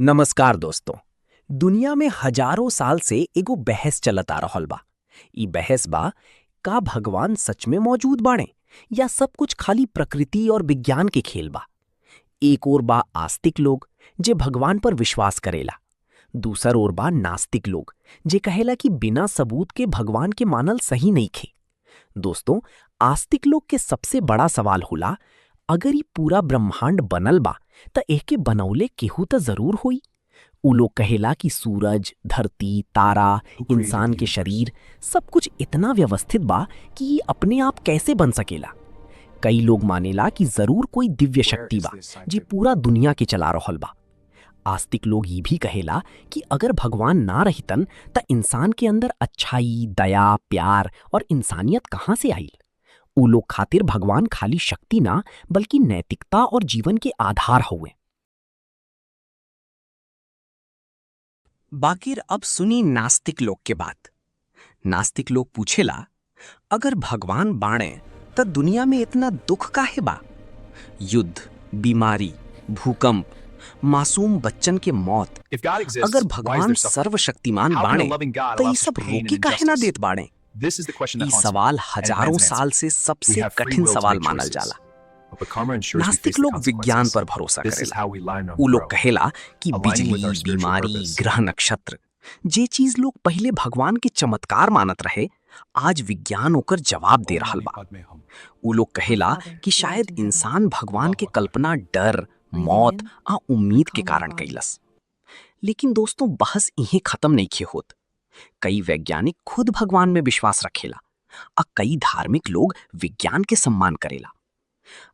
नमस्कार दोस्तों। दुनिया में हजारों साल से एगो बहस चलत आ रहल बा। ई बहस बा का भगवान सच में मौजूद बाड़े या सब कुछ खाली प्रकृति और विज्ञान के खेल बा। एक ओर बा आस्तिक लोग जे भगवान पर विश्वास करेला, दूसर ओर बा नास्तिक लोग जे कहेला कि बिना सबूत के भगवान के मानल सही नहीं खे। दोस्तों, आस्तिक लोग के सबसे बड़ा सवाल होला, अगर ई पूरा ब्रह्मांड बनल बा त एके बनौले केहू त जरूर होई। उ लोग कहेला कि सूरज, धरती, तारा, इंसान के शरीर सब कुछ इतना व्यवस्थित बा कि ये अपने आप कैसे बन सकेला। कई लोग मानेला कि जरूर कोई दिव्य शक्ति बा जे पूरा दुनिया के चला रहल बा। आस्तिक लोग ये भी कहेला कि अगर भगवान ना रहितन त इंसान के अंदर अच्छाई, दया, प्यार और इंसानियत कहाँ से आई। उ लोग खातिर भगवान खाली शक्ति ना बल्कि नैतिकता और जीवन के आधार हुए। बाकिर अब सुनी नास्तिक लोग के बात। नास्तिक लोग पूछेला, अगर भगवान बाणे त दुनिया में इतना दुख काहे बा? युद्ध, बीमारी, भूकंप, मासूम बच्चन के मौत। अगर भगवान सर्वशक्तिमान बाणे त ई सब रोके काहे ना देत बाणे? ई सवाल हजारों साल से सबसे कठिन सवाल मानल जाला। नास्तिक लोग विज्ञान पर भरोसा करेला। उ लोग कहेला कि बिजली, बीमारी, ग्रह नक्षत्र जे चीज लोग पहले भगवान के चमत्कार मानत रहे, आज विज्ञान ओकर जवाब दे रहल बा। उ लोग कहेला कि शायद इंसान भगवान के कल्पना डर, मौत आ उम्मीद के कारण कैलस। लेकिन दोस्तों, बहस इहें खत्म नहीं खे होत। कई वैज्ञानिक खुद भगवान में विश्वास रखेला आ कई धार्मिक लोग विज्ञान के सम्मान करेला।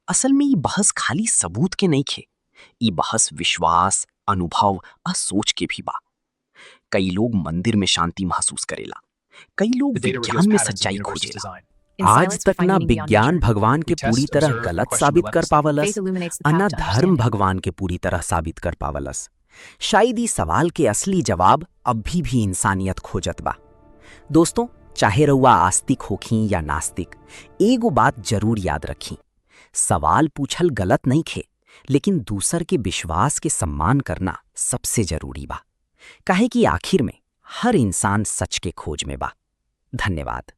असल में ये बहस खाली सबूत के नहीं खे, ये बहस विश्वास, अनुभव आ सोच के भी बा। कई लोग मंदिर में शांति महसूस करेला, कई लोग विज्ञान में सच्चाई खोजेला। आज तक ना विज्ञान भगवान के पूरी तरह गलत साबित कर पावलस आ ना धर्म भगवान के पूरी तरह साबित कर पावलस। शायद ई सवाल के असली जवाब अभी भी इंसानियत खोजत बा। दोस्तों, चाहे रउआ आस्तिक होखी या नास्तिक, एगो बात जरूर याद रखी, सवाल पूछल गलत नहीं खे, लेकिन दूसर के विश्वास के सम्मान करना सबसे जरूरी बा। काहे कि आखिर में हर इंसान सच के खोज में बा। धन्यवाद।